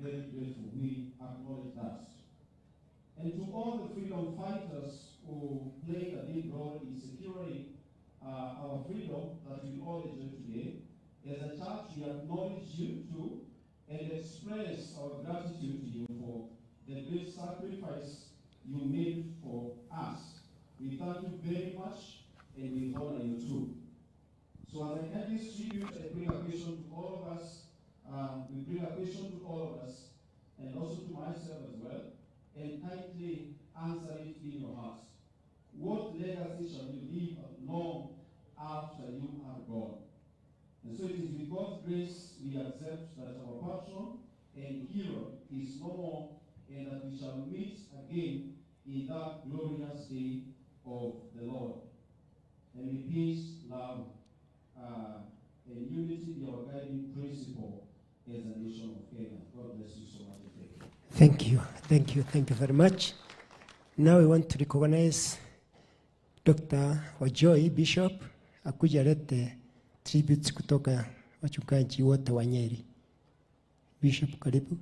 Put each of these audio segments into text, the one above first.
very grateful. We acknowledge that. And to all the freedom fighters who played a big role in securing our freedom that we all enjoy today, as a church, we acknowledge you too and express our gratitude to you for the great sacrifice you made for us. We thank you very much and we honor you too. So as I end this tribute, I bring a question to all of us. We bring a question to all of us and also to myself as well, and kindly answer it in your hearts. What legacy shall you leave long after you are gone? And so it is with God's grace we accept that our patron and hero is no more, and that we shall meet again in that glorious day of the Lord. And may peace, love, and unity be our guiding principle as a nation of Kenya. God bless you so much. Thank you. Thank you. Thank you very much. Now we want to recognize Dr. Wajoi Bishop akuja alete tributes kutoka wachungaji wote wa Nyeri. Bishop, karibu.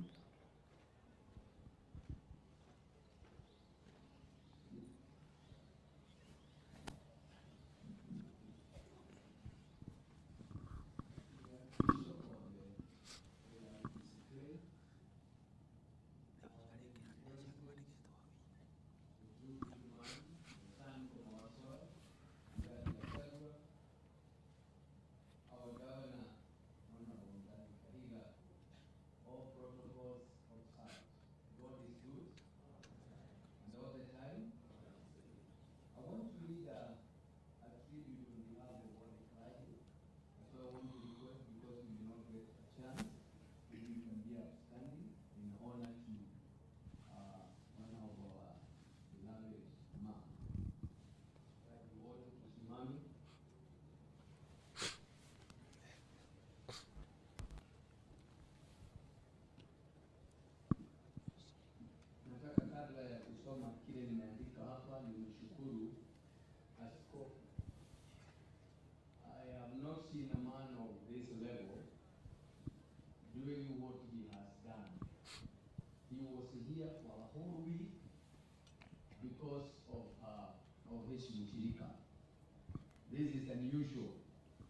This is unusual.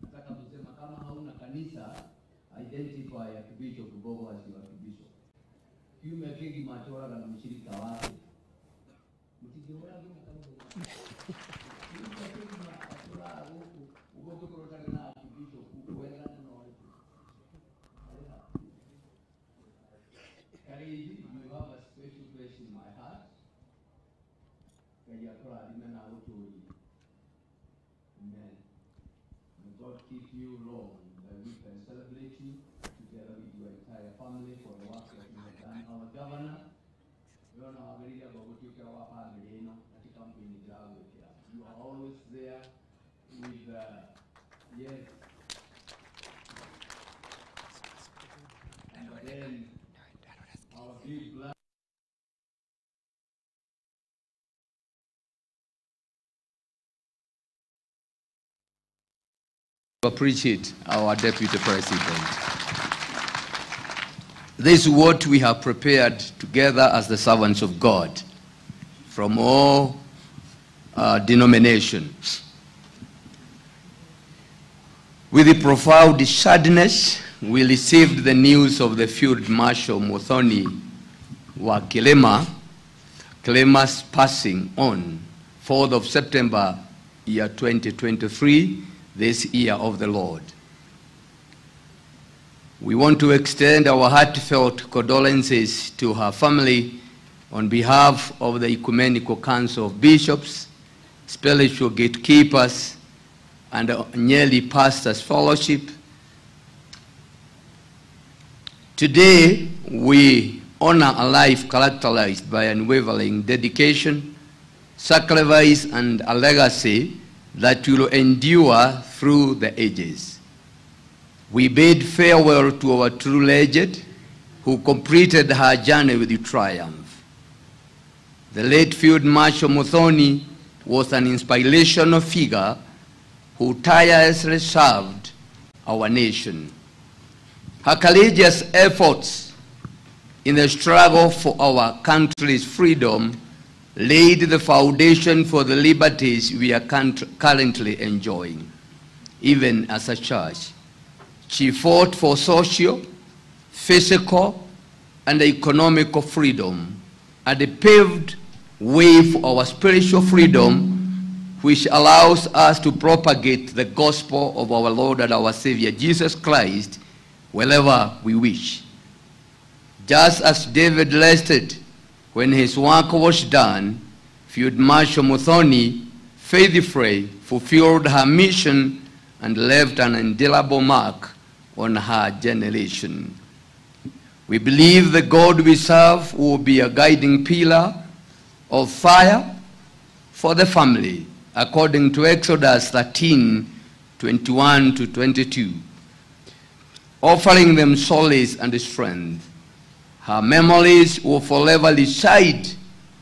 Nataka kusema kama hauna kanisa, identify Archbishop Mbogo as your archbishop. Kiume kingi machoraga na mshirika wake. Mtijoraga na kama kiume kingi machoraga huku, ugoto kurotana na archbishop kuweza na wale. Kariji, you have a special place in my heart. Ngai akũrathime na agũtũũrie. Amen. May God keep you long, that we can celebrate you together with your entire family for the work that you have done. Our governor, you are always there with, yes. And then our big black. Appreciate our Deputy President. This is what we have prepared together as the servants of God from all denominations. With a profound sadness, we received the news of the Field Marshal Muthoni wa Kilema's passing on 4th of September, year 2023, this year of the Lord. We want to extend our heartfelt condolences to her family on behalf of the Ecumenical Council of Bishops, Spiritual Gatekeepers, and Nyeri Pastors Fellowship. Today, we honor a life characterized by unwavering dedication, sacrifice, and a legacy that will endure through the ages. We bid farewell to our true legend who completed her journey with triumph. The late Field Marshal Muthoni was an inspirational figure who tirelessly served our nation. Her courageous efforts in the struggle for our country's freedom laid the foundation for the liberties we are currently enjoying, even as a church. She fought for social, physical, and economical freedom, and paved way for our spiritual freedom, which allows us to propagate the gospel of our Lord and our Savior, Jesus Christ, wherever we wish. Just as David rested when his work was done, Field Marshal Muthoni faithfully fulfilled her mission and left an indelible mark on her generation. We believe the God we serve will be a guiding pillar of fire for the family, according to Exodus 13:21 to 22, offering them solace and strength. Her memories will forever reside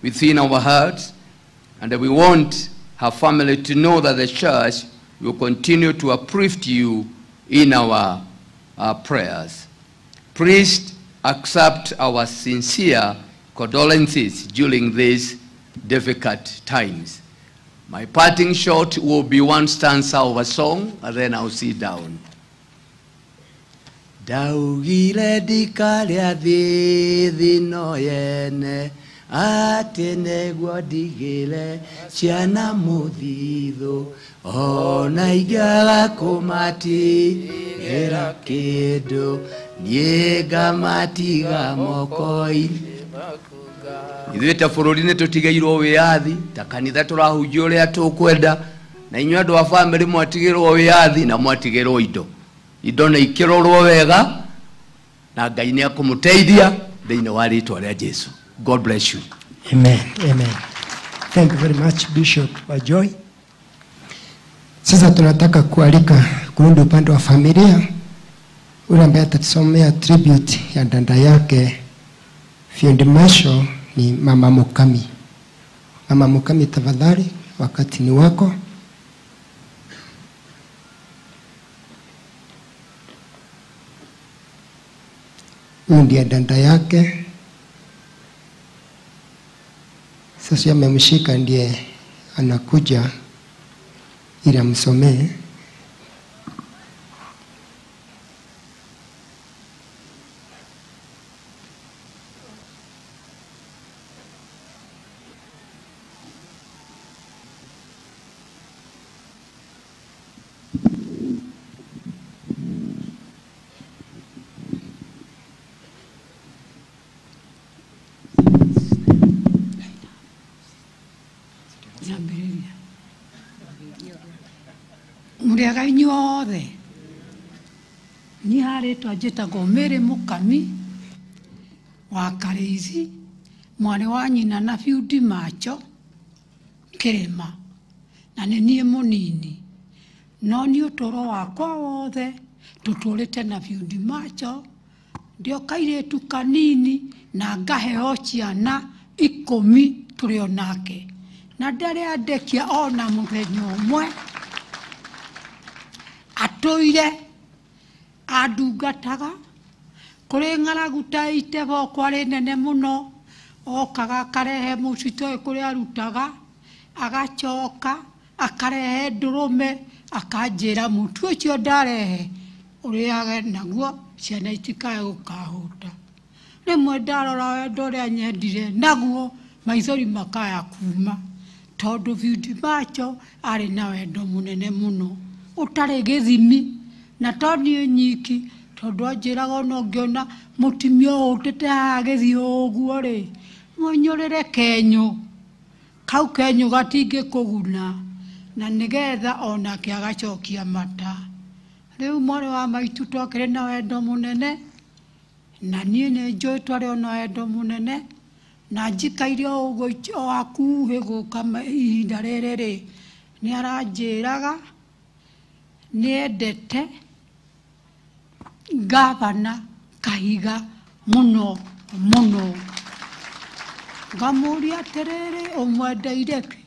within our hearts, and we want her family to know that the church will continue to uplift you in our prayers. Please accept our sincere condolences during these difficult times. My parting shot will be one stanza of a song, and then I'll sit down. Ndaugire ndikarĩa thĩ no yene atĩ nĩguo ndigĩre ciana mũthithũ ona ingĩaga kũmatigĩra kĩndũ niĩ ngamatiga moko-inĩ. Ithuĩ ta bũrũri nĩ tũtigĩirwo wĩyathi, ta kanitha tũrahunjia ũrĩa tũkwenda, na inyuĩ andũ a bamĩrĩ mwatigĩrwo wĩyathi na mwatigĩrwo indo. Indo nĩ ikĩrorwo wega na Ngai nĩ akũmũteithia thĩinĩ wa rĩtwa rĩa Jesu. God bless you. Amen. Amen. Thank you very much, Bishop Wajoi. Sasa tunataka kualika kurudi upande wa familia, ule ambaye atatusomea tribute ya dada yake Field Marshal ni Mama Mukami. Mama Mukami, tafadhali, wakati ni wako. Huyu ndiye dada yake. Sasa amemshika ndiye anakuja ili amsomee. Mũrĩega inyuothe. Niĩ harĩtwa njĩtagwo Mary Mukami wa Karĩici, mwarĩ wa nyina na Field Marshal Kĩrĩma, na nĩ niĩ mũnini. No niĩ ũtũũro wakwa wothe tũtũũrĩte na Field Marshal, ndĩ o kairĩtu kanini na ngaheo ciana 10 tũrĩ o nake, na ndarĩ andekia ona mũthenya ũmwe. Atũire andungataga kũrĩ ng'aragu ta itebo kwarĩ nene mũno, okaga akarehe mũcito ũyũ kũrĩa arutaga, agacoka akarehe ndũrũme, akanjĩra mũtu ũcio ndarehe ũrĩage naguo ciana itikae gũkahũta. Rĩmwe ndarora wendo ũrĩa nyendire naguo maithori makaya kuma, tondũ Field Marshal arĩ na wendo mũnene mũno ũtarĩ gĩthimi, na to niĩ nyiki, tondũ anjĩraga ona ũngĩona mũtumia ũhũtĩte haha agĩthiĩ ũguo rĩ, mũnyũrĩre kenyũ, kau kenyũ gatingĩkũguna, na nĩgetha onake agacokia mata. Rĩu mwarĩ wa maitũ twakĩrĩ na wendo mũnene, na niĩ nĩ njũĩ twarĩ ona wendo mũnene, na njikaire o ũguo o hakuhĩ gũka ihinda rĩrĩ rĩ, nĩ aranjĩraga nĩendete gavana Kahiga mũno mũno. Ngamũria atĩrĩrĩ, ũmwendeire kĩ?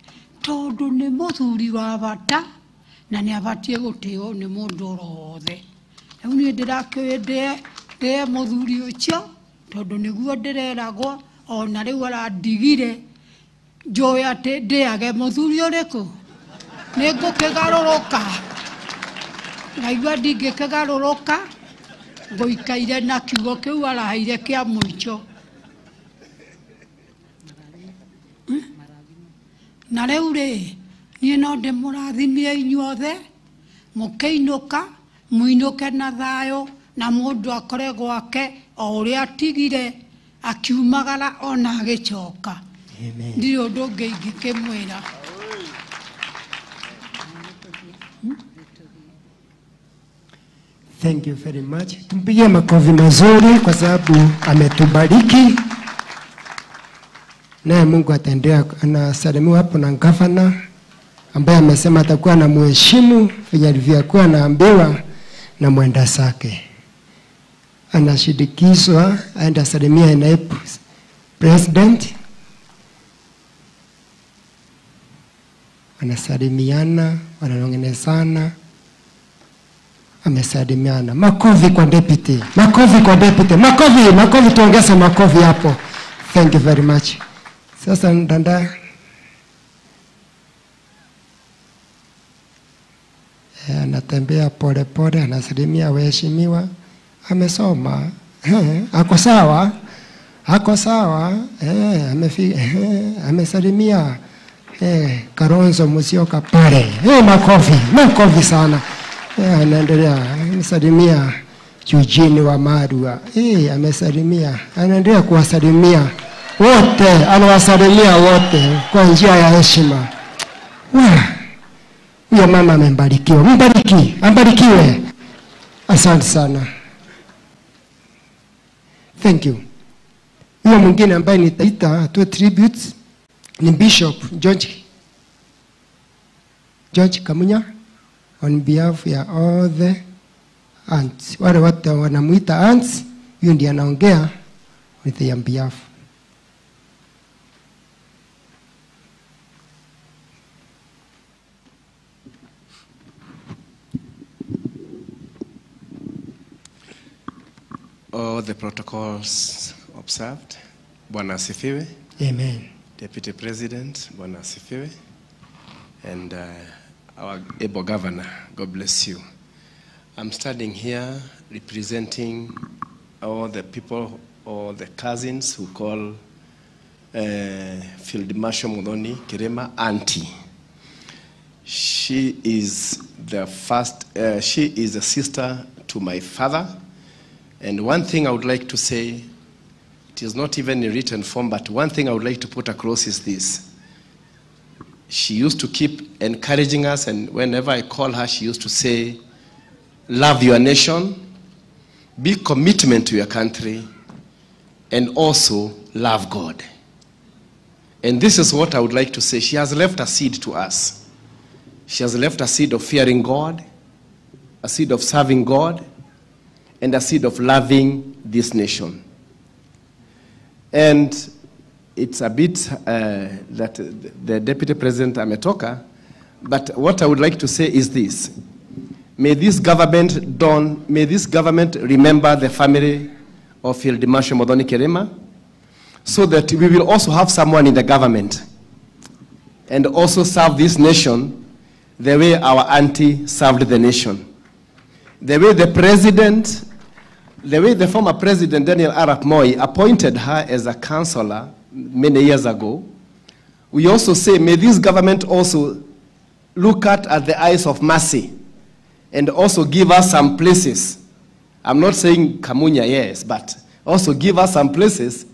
Tondũ nĩ mũthuri wa bata na nĩ abatiĩ gũtĩo nĩ mũndũ oro wothe. Rĩu niĩ ndĩrakĩũĩ ndĩe mũthuri ũcio, Tondũ nĩguo ndĩreragwo ona rĩu arandigire njũĩ atĩ ndĩage mũthuri ũrĩkũ nĩ ngũkĩgarũrũka ngaigua ndingĩkĩgarũrũka ngũikaire na kiugo kĩu araheire kĩa mũico. Na rĩu rĩ niĩ no ndĩmũrathimie inyuothe mũkĩinũka mũinũke na thayũ na mũndũ akore gwake o ũrĩa atigire akiumagara ona agĩcoka. Ndirĩ ũndũ ũngĩ ingĩkĩmwĩra. Thank you very much. Tumpigie makofi mazuri kwa sababu ametubariki. Naye Mungu ataendelea. Anasalimiwa hapo na gavana ambaye amesema atakuwa na muheshimu vile alivyokuwa anaambiwa na mwenda zake. Anashindikizwa aenda salimia naibu president. Anasalimiana, wananongenezana. Amesalimiana. Makofi kwa deputy. Makofi kwa deputy. Makofi, makofi, tuongeze makofi hapo. Thank you very much. Sasa ndanda anatembea pole pole, anasalimia waheshimiwa. Amesoma. Ako sawa. Ako sawa. Amesalimia Kalonzo Musyoka pale. Makofi, makofi sana. Anaendelea amesalimia Eugene wa Marua. Amesalimia, anaendelea kuwasalimia wote, anawasalimia wote kwa njia ya heshima. Huyo mama amebarikiwa. Mbariki, ambarikiwe. Asante sana. Thank you. Huyo mwingine ambaye nitaita atoe tributes ni Bishop George Kamunya on behalf ya all the aunts. Wale watu wanamuita aunts, huyo ndiye anaongea on their behalf. All the protocols observed. Bwana asifiwe. Amen. Deputy President, Bwana asifiwe. And our able governor, God bless you. I'm standing here representing all the people, all the cousins who call Field Marshal Muthoni Kirima auntie. She is the first, she is a sister to my father. And one thing I would like to say, it is not even in written form, but one thing I would like to put across is this. She used to keep encouraging us, and whenever I call her, she used to say, love your nation, be commitment to your country, and also love God. And this is what I would like to say. She has left a seed to us. She has left a seed of fearing God, a seed of serving God, and a seed of loving this nation. And it's a bit that the Deputy President ametoka, but what I would like to say is this. May this government may this government remember the family of Field Marshal Muthoni Kirima, so that we will also have someone in the government and also serve this nation the way our auntie served the nation. The way the president, the way the former president Daniel Arap Moi appointed her as a counselor many years ago, we also say, may this government also look at the eyes of mercy and also give us some places. I'm not saying Kamunya, yes, but also give us some places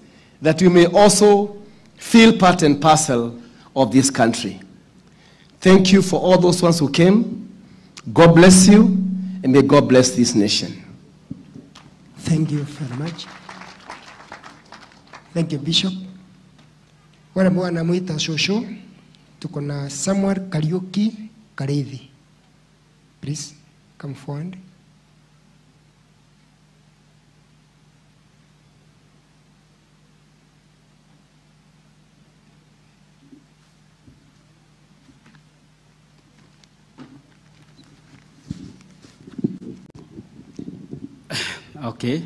that we may also feel part and parcel of this country. Thank you for all those ones who came. God bless you, and may God bless this nation. Thank you very much. Thank you, Bishop. Wale ambao wanamuita shosho, tuko na Samuel Kariuki Kareithi. Please come forward. Okay.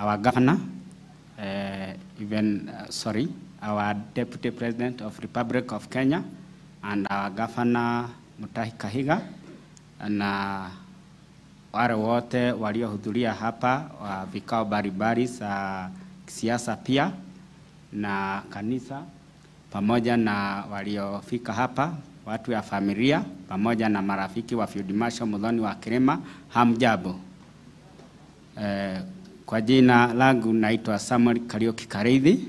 our governor, our Deputy President of Republic of Kenya and our Governor Mutahi Kahiga na wale wote waliohudhuria hapa wa vikao mbalimbali za siasa pia na kanisa, pamoja na waliofika hapa watu ya familia pamoja na marafiki wa Field Marshal Muthoni wa Kirima, hamjambo. Kwa jina langu naitwa Samuel Kariuki Kariithi,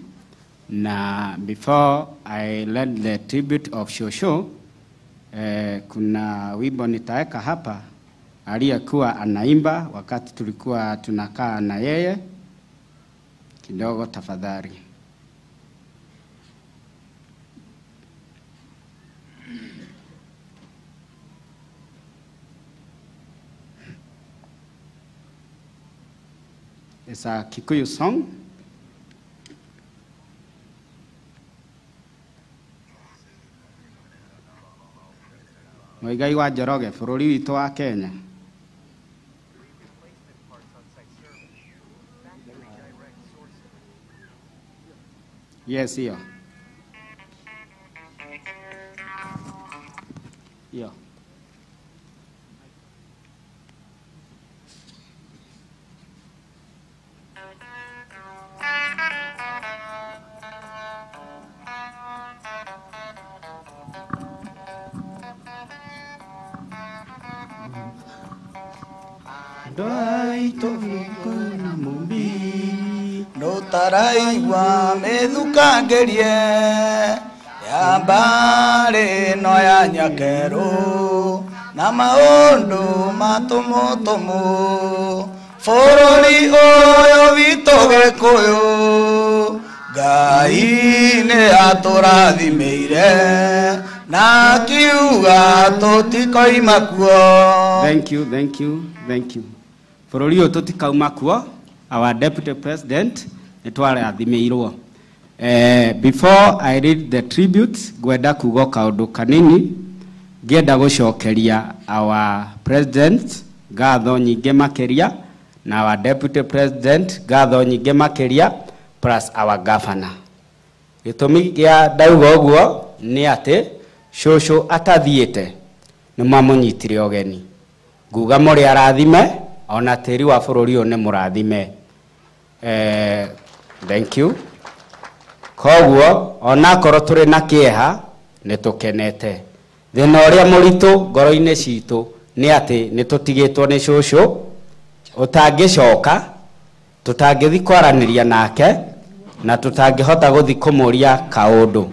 na before I led the tribute of Shosho, kuna wimbo nitaweka hapa aliyekuwa anaimba wakati tulikuwa tunakaa na yeye kidogo, tafadhali. It's a Kikuyu song. Muigai wa Njoroge, bũrũri witũ wa Kenya. Yes, hiyo. Hiyo. Ndũtaraigua mĩthukangerie ya mbarĩ no ya nyakerũ na maũndũ matũmũtũmũ bũrũri ũyũ witũ Gĩkũyũ Ngai nĩ atũrathimĩire na akiuga tũtikoima kuo. Thank you, thank you, thank you. Bũrũri ũyũ tũtikauma kuo. Our Deputy President nĩtwarathimĩirwo. Before I read the tribute, ngwenda kuga kaũndũ kanini. Ngĩenda gũcokeria our President ngatho nyingĩ makĩria na our Deputy President ngatho nyingĩ makĩria plus our Governor. Gĩtũmi gĩa ndauga ũguo nĩ atĩ cũcũ atathiĩte nĩ mamũnyitire ũgeni. Nguga mũrĩ arathime ona tĩri wa bũrũri ũyũ nĩ mũrathime. Thank you. Koguo onakorwo tũrĩ na kĩeha nĩ tũkenete. Thĩna ũrĩa mũritũ ngoro-inĩ citũ nĩ atĩ nĩ tũtigĩtwo nĩ cũcũ ũtangĩcoka, tũtangĩthiĩ kwaranĩria nake na tũtangĩhota gũthiĩ kũmũria kaũndũ.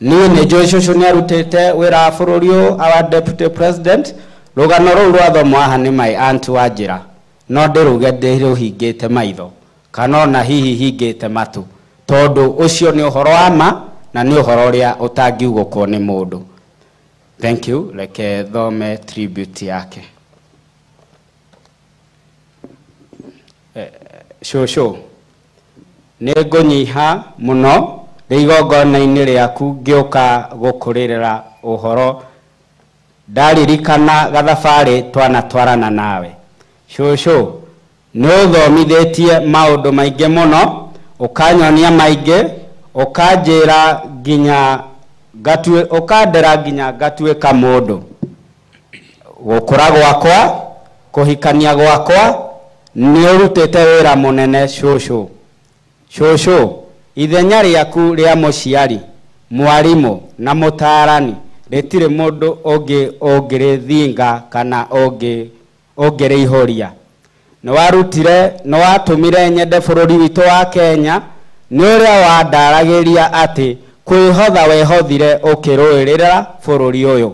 Niĩ nĩ njũĩ cũcũ nĩ arutĩte wĩra wa bũrũri ũyũ, our Deputy President. Rũgano rũu rwathomwo haha nĩ my aunt Wanjĩra, no ndĩruge ndĩrũhingĩte maitho kana ona hihi hingĩte matũ, tondũ ũcio nĩ ũhoro wa ma na nĩ ũhoro ũrĩa ũtangiugũkwo nĩ mũndũ. Thank you. Reke thome tribute yake. Cũcũ, nĩ ngũnyiha mũno rĩ igongona-inĩ rĩaku ngĩũka gũkũrĩrĩra ũhoro ndaririkana gathabarĩ twanatwarana nawe. Cũcũ, nĩ ũthomithĩtie maũndũ maingĩ mũno, ũkanyonia maingĩ, ũkanjĩra nginya ngatue, ũkandera nginya ngatuĩka mũndũ. Gũkũra gwakwa, kũhikania gwakwa, nĩ ũrutĩte wĩra mũnene cũcũ. Cũcũ, ithenya rĩaku rĩa mũciari, mwarimũ na mũtaarani rĩtirĩ mũndũ ũngĩ ũngĩrĩthinga kana ũngĩrĩihũria. Nĩ watũmire nyende bũrũri witũ wa Kenya nĩ ũrĩa wandaragĩria atĩ kwĩhotha wehothire ũkĩrũĩrĩra bũrũri ũyũ.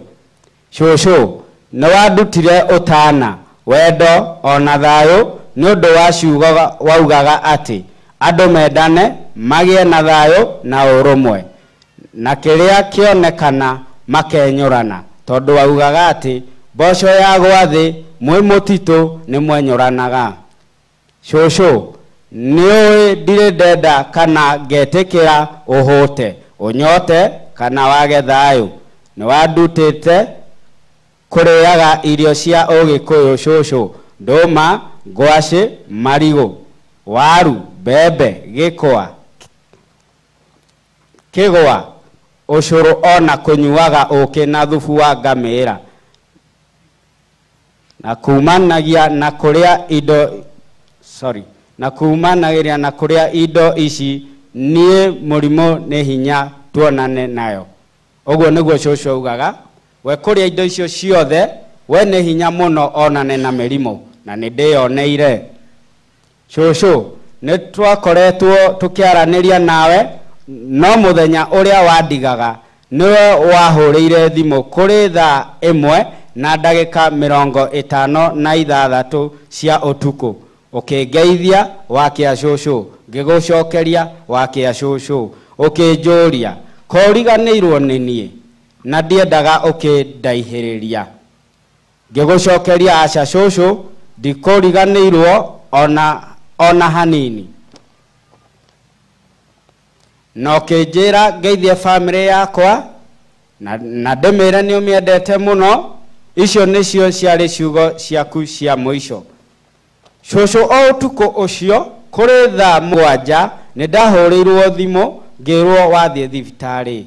Cũcũ, nĩ wandutire ũtana, wendo ona thayũ nĩ ũndũ wa ciugo waugaga atĩ andũ mendane magĩe na thayũ na ũrũmwe na kĩrĩa kĩonekana makenyũrana, tondũ waugaga atĩ mboco ya gwathĩ mwĩ mũtitũ nĩ mwenyũranaga. Cũcũ, nĩũĩ ndirĩ ndenda kana ngetĩkĩra ũhũte, ũnyote kana wage thayũ. Nĩ wandutĩte kũrĩaga irio cia ũgĩkũyũ cũcũ, ndũma, ngwacĩ, marigũ. Waru, mbembe, gĩkwa, kĩgwa, ũcũrũ ona kũnyuaga ũkĩ na thubu wa ngamĩra. Na kumanagia na kũrĩa indo sorry, na kumanagia na kũrĩa indo ici niĩ mũrimũ nĩ hinya tuonane nayo. Ũguo nĩguo cũcũ augaga, we kũrĩa indo icio ciothe we nĩ hinya mũno onane na mĩrimũ, na nĩ ndĩyoneire. Cũcũ, nĩ twakoretwo tũkĩaranĩria nawe, no mũthenya ũrĩa wandigaga nĩwe wahũrĩire thimũ kũrĩ thaa 1 na ndagĩka 56 cia ũtukũ, ũkĩngeithia wakĩa cũcũ, ngĩgũcokeria wakĩa cũcũ, ũkĩnjũria koriganĩirwo nĩ niĩ na ndiendaga ũkĩndaihĩrĩria. Ngĩgũcokeria aca cũcũ, ndikũriganĩirwo ona hanini. Na ũkĩnjĩra ngeithie bamĩrĩ yakwa na ndĩmĩre nĩ ũmĩendete mũno. Icio nĩcio ciarĩ ciugo ciaku cia mũico. Cũcũ, o ũtukũ ũcio kũrĩ thaa 7 nĩ ndahũrĩirwo thimũ ngĩrwo wathiĩ thibitarĩ.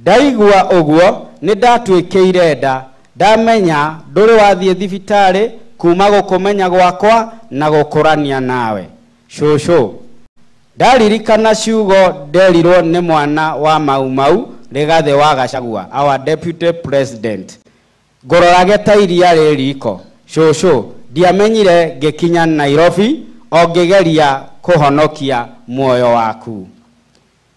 Ndaigua ũguo nĩ ndatuĩkĩire nda, ndamenya ndũrĩ wathiĩ thibitarĩ kuma gũkũmenya gwakwa na gũkũrania nawe. Cũcũ, ndaririkana ciugo nderirwo nĩ mwana wa Mau Mau Rigathĩ wa Gachagua, our deputy president, ngũrorage ta iria rĩ riko. Cũcũ, ndiamenyire ngĩkinya Nairobi o ngĩgeria kũhonokia muoyo waku.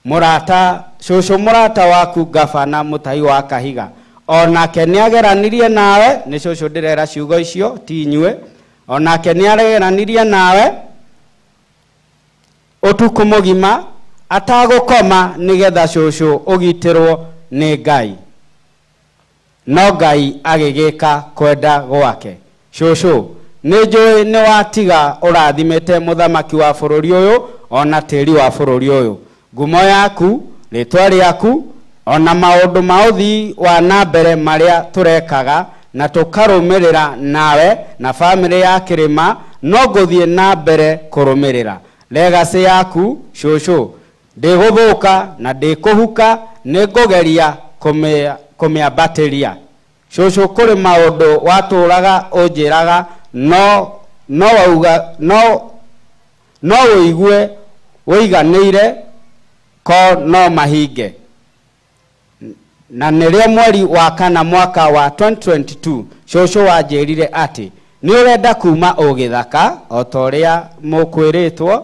Mũrata, cũcũ, mũrata waku gabana Mũtahi wa Kahiga onake nĩageranirie nawe. Nĩ cũcũ ndĩrera ciugo icio, ti inyuĩ. Onake nĩageranirie nawe ũtukũ mũgima atagũkoma nĩgetha cũcũ ũgitĩrwo nĩ Ngai, no Ngai agĩgĩka kwenda gwake. Cũcũ, nĩ njũĩ nĩ watiga ũrathimĩte mũthamaki wa bũrũri ũyũ ona tĩri wa bũrũri ũyũ. Ngumo yaku, rĩtwa rĩaku, ona maũndũ ma ũthii wa na mbere marĩa tũrekaga na tũkarũmĩrĩra nawe na bamĩrĩ ya Kĩrĩma, no ngũthiĩ na mbere kũrũmĩrĩra legacy yaku. Cũcũ, ndĩgũthũka na ndĩkũhuka, nĩ ngũgeria kũmĩambatĩria. Cũcũ, kũrĩ maũndũ watũraga ũnjĩraga no no wauga no no ũigue ũiganĩire ko no mahinge. Na nĩrĩo mweri wa 4 mwaka wa 2022 cũcũ wanjĩrire atĩ nĩ ũrenda kuma ũgĩthaka o ta ũrĩa mũkwĩrĩtwo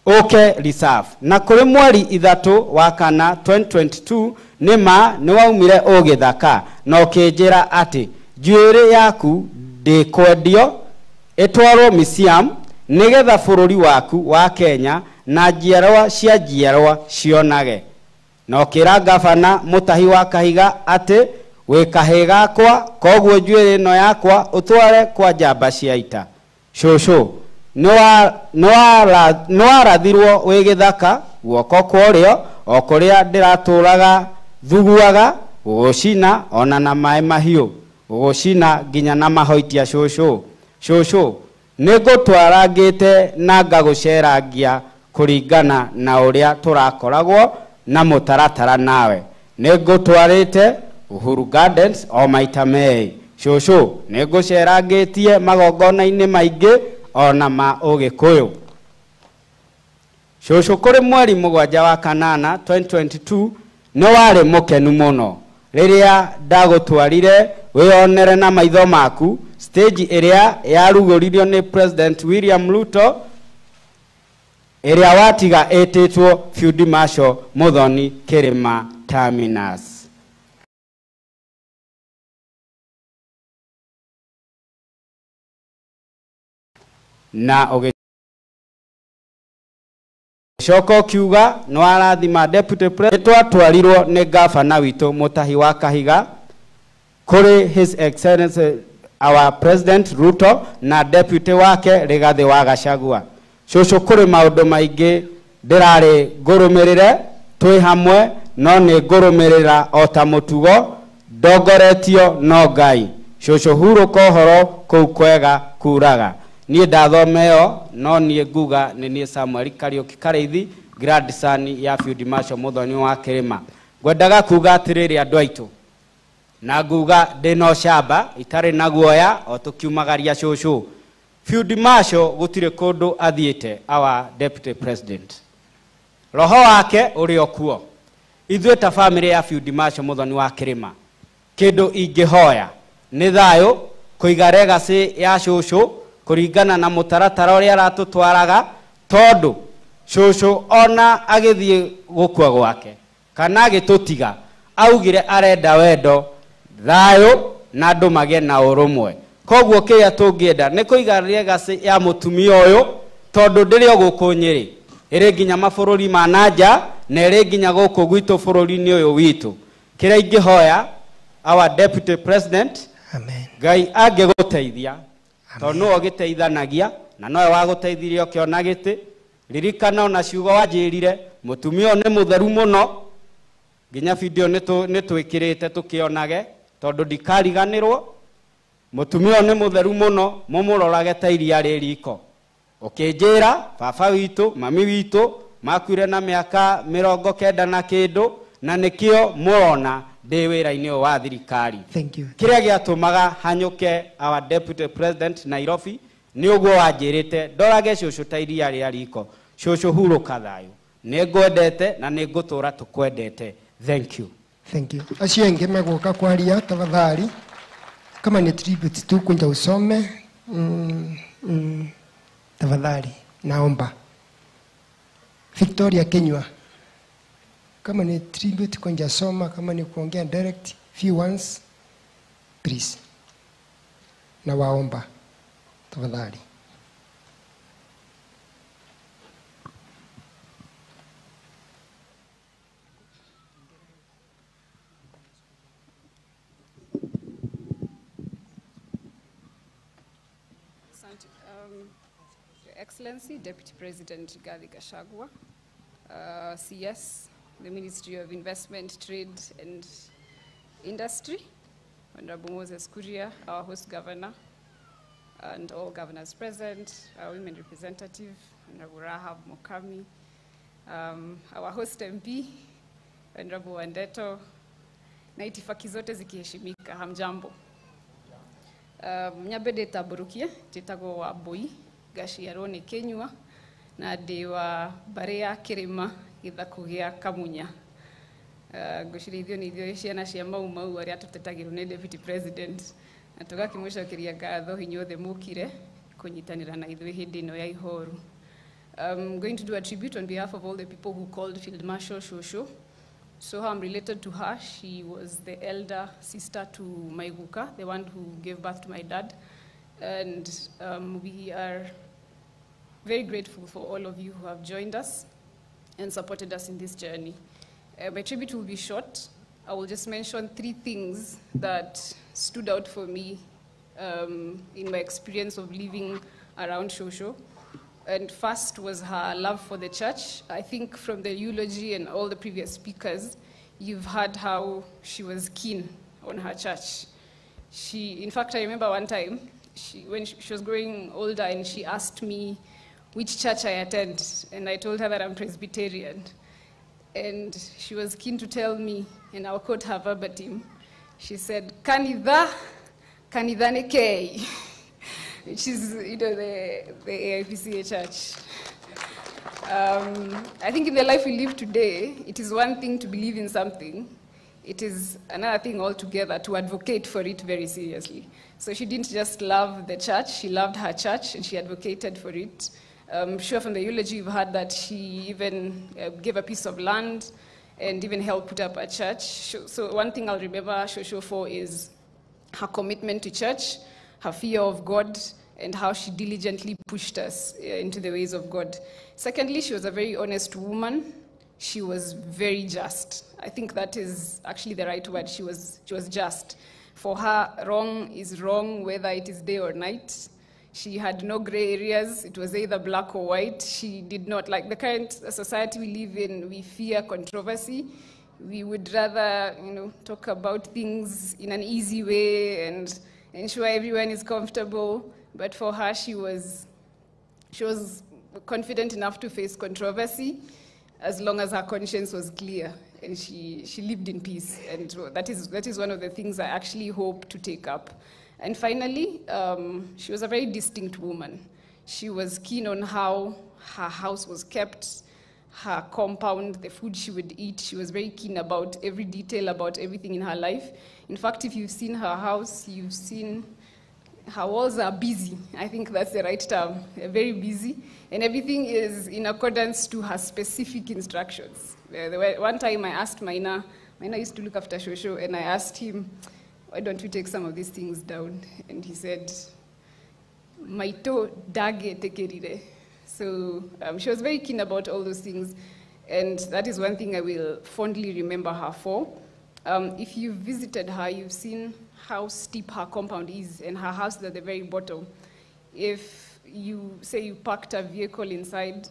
ũke reserve. Na kũrĩ mweri 3 wa 4 2022 nĩ ma nĩ waumire ũgĩthaka na ũkĩnjĩra atĩ njuĩrĩ yaku ndĩkwendio ĩtwarwo museum nĩgetha bũrũri waku wa Kenya na njiarwa cia njiarwa cionage. Na ũkĩra gabana Mũtahi wa Kahiga atĩ wĩ kahĩĩ gakwa, koguo njuĩrĩ ĩno yakwa ũtware kwa njamba cia ita. Cũcũ, nĩ warathirwo wĩ gĩthaka guoko kwa ũrĩo o kũrĩa ndĩratũraga thuguaga gũgũcina ona na maĩ mahiũ, gũgũcina nginya na mahoitia. Cũcũ, cũcũ, nĩ ngũtwarangĩte na ngagũcerangia kũringana na ũrĩa tũrakoragwo na mũtaratara nawe. Nĩ ngũtwarĩte Uhuru Gardens o maita merĩ. Cũcũ, nĩ ngũcerangĩtie magongona-inĩ maingĩ ona ma Ũgĩkũyũ. Cũcũ, kũrĩ mweri 7 wa 8 2022 nĩ warĩ mũkenu mũno rĩrĩa ndagũtwarire wĩonere na maitho maku stage ĩrĩa yarugũririo nĩ President William Ruto, ĩrĩa watiga ĩtĩtwo Field Marshal Muthoni Kĩrĩma Terminus. Na ũgĩcoka ũkiuga nĩ warathima deputy president. Twatwarirwo nĩ gabana witũ Mũtahi wa Kahiga kũrĩ His Excellency our President Ruto na deputy wake Rigathĩ wa Gachagua. Cũcũ, kũrĩ maũndũ maingĩ ndĩrarĩ ngũrũmĩrĩre twĩ hamwe, no nĩ ngũrũmĩrĩra o ta mũtugo ndongoretio no Ngai. Cũcũ, hurũka ũhoro kũu kwega kuraga. Niĩ ndathomeo no niĩ nguga nĩ niĩ Samuel Kariuki Karĩithi, grandson ya Field Marshal Muthoni wa Kĩrĩma. Ngwendaga kuga atĩrĩrĩ andũ aitũ, na nguga ndĩna ũcamba itarĩ na guoya o tũkiumagaria cũcũ. Field Marshal gũtirĩ kũndũ athiĩte, our deputy president. Roho wake ũrĩ o kuo. Ithuĩ ta family ya Field Marshal Muthoni wa Kĩrĩma, kĩndũ ingĩhoya nĩ thayũ, kũiga legacy ya cũcũ kũringana na mũtaratara ũrĩa aratũtwaraga, tondũ cũcũ ona agĩthiĩ gũkua gwake kana agĩtũtiga augire arenda wendo, thayũ na andũ magĩe na ũrũmwe. Koguo kĩrĩa tũngĩenda nĩ kũiga legacy ya mũtumia ũyũ, tondũ ndĩrĩ o gũkũ Nyĩrĩ, ĩrĩ nginya mabũrũri ma na nja na ĩrĩ nginya gũkũ gwitũ bũrũri-inĩ ũyũ witũ. Kĩrĩa ingĩhoya our deputy president, Amen. Ngai angĩgũteithia, tondũ nĩwe ũgĩteithanagia na nowe wagũteithirie ũkĩona gĩtĩ. Ririkana ona ciugo wanjĩrire, mũtumia ũyũ nĩ mũtheru mũno, nginya video nĩ twĩkĩrĩte tũkĩonage, tondũ ndikariganĩrwo. Mũtumia ũyũ nĩ mũtheru mũno, mũmũrorage ta iria rĩ riko. Ũkĩnjĩra baba witũ, mami witũ makuire na mĩaka 90 na kĩndũ, na nĩkĩo mũrona ndĩ wĩra-inĩ ũyũ wa thirikari. Thank you. Kĩrĩa gĩatũmaga hanyũke our deputy president Nairobi nĩ ũguo wanjĩrĩte ndorage cũcũ ta iria rĩa riko. Cũcũ hurũka thayũ, nĩ ngwendete na nĩ ngũtũra tũkwendete. Thank you. Thank you. Acio angĩ megũka kwaria tafadhali, kama ni tribute tu kunja usome, tafadhali naomba. Victoria Kenywa, kama ni tribute kunja soma, kama ni kuongea direct few ones please, na waomba tafadhali. Your Excellency, Deputy President Rigathi Gachagua, CS, the Ministry of Investment, Trade and Industry, Honorable Moses Kuria, our host governor, and all governors present, our women representative, Honorable Rahab Mukami, our host MP, Honorable Wandeto, na itifaki zote zikiheshimika, hamjambo. Nyambe ndĩtambũrũkie, njĩtagwo Wambui, ngaciarwo nĩ Kĩnyua, na ndĩ wa mbarĩ ya Kĩrĩma, gĩthaku gĩa Kamunya. Ngwĩciria ithuĩ nĩ ithuĩ ciana cia Mau Mau arĩa tũtetagĩrwo nĩ Deputy President, na tũgakĩmũcokeria ngatho inyuothe mũkire kũnyitanĩra na ithuĩ hĩndĩ ĩno ya ihoru. I'm going to do a tribute on behalf of all the people who called Field Marshal Shosho. So I'm related to her. She was the elder sister to my guka, the one who gave birth to my dad. And we are very grateful for all of you who have joined us and supported us in this journey. My tribute will be short. I will just mention three things that stood out for me in my experience of living around Shosho. And first was her love for the church. I think from the eulogy and all the previous speakers, you've heard how she was keen on her church. She, in fact, I remember one time, when she was growing older, and she asked me which church I attend, and I told her that I'm Presbyterian. And she was keen to tell me, and I'll quote her verbatim, she said, "Kanitha, kanitha ne kei," which is, you know, the AIPCA church. I think in the life we live today, it is one thing to believe in something. It is another thing altogether to advocate for it very seriously. So she didn't just love the church, she loved her church and she advocated for it. I'm sure from the eulogy you've heard that she even gave a piece of land and even helped put up a church. So one thing I'll remember Shosho for is her commitment to church, her fear of God, and how she diligently pushed us into the ways of God. Secondly, she was a very honest woman. She was very just. I think that is actually the right word. She was just. For her, wrong is wrong, whether it is day or night. She had no gray areas. It was either black or white. She did not like the current society we live in. We fear controversy. We would rather, you know, talk about things in an easy way and ensure everyone is comfortable. But for her, she was confident enough to face controversy as long as her conscience was clear and she lived in peace. And that is one of the things I actually hope to take up. And finally, she was a very distinct woman. She was keen on how her house was kept, her compound, the food she would eat. She was very keen about every detail, about everything in her life. In fact, if you've seen her house, you've seen her walls are busy. I think that's the right term. They're very busy. And everything is in accordance to her specific instructions. One time I asked Maina used to look after Shosho, and I asked him, why don't we take some of these things down? And he said, Maito dage tekerire. So she was very keen about all those things. And that is one thing I will fondly remember her for. If you've visited her, you've seen how steep her compound is, and her house is at the very bottom. If you say you parked a vehicle inside,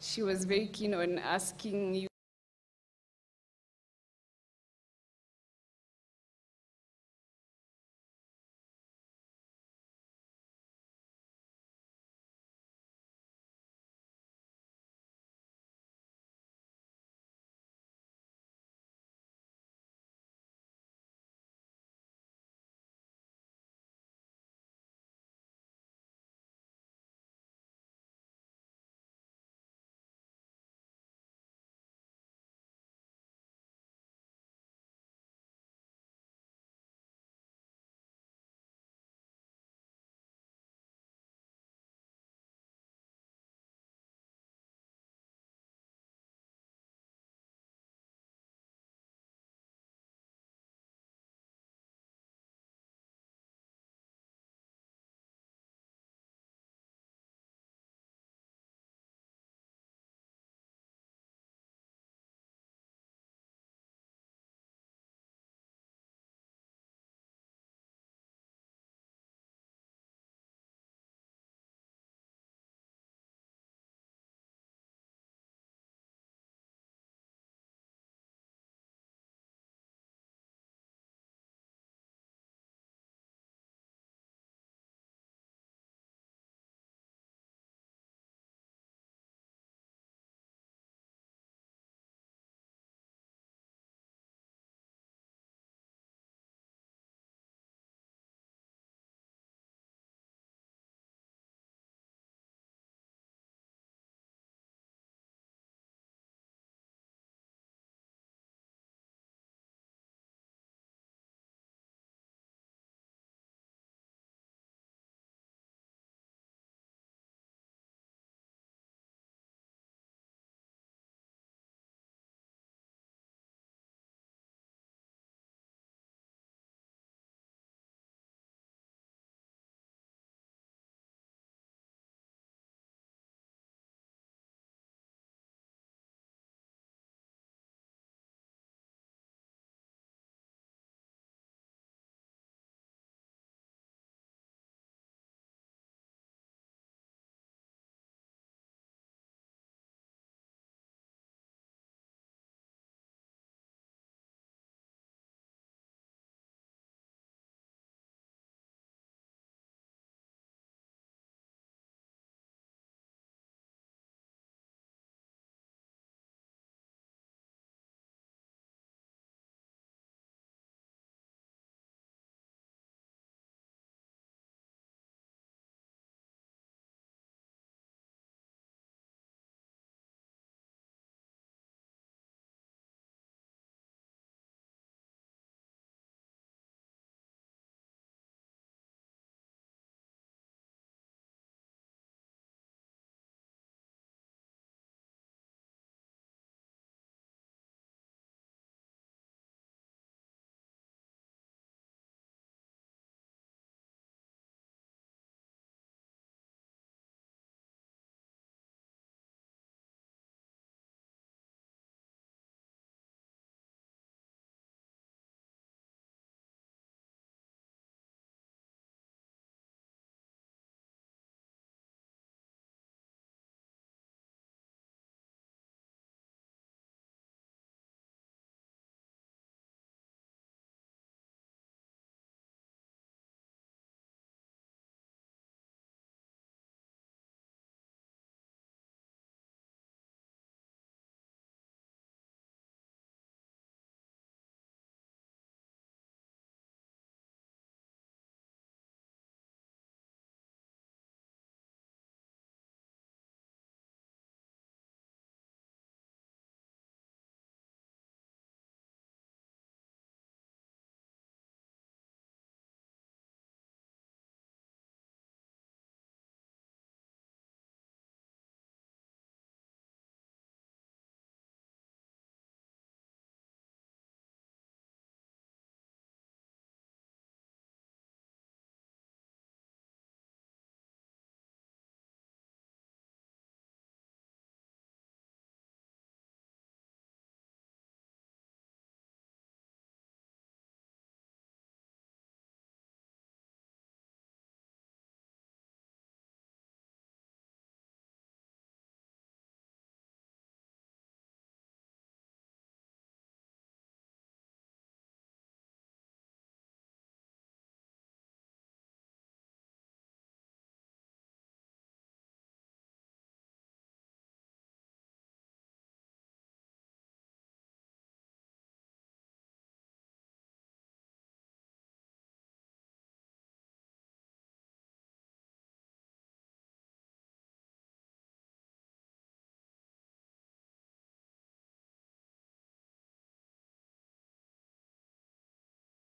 she was very keen on asking you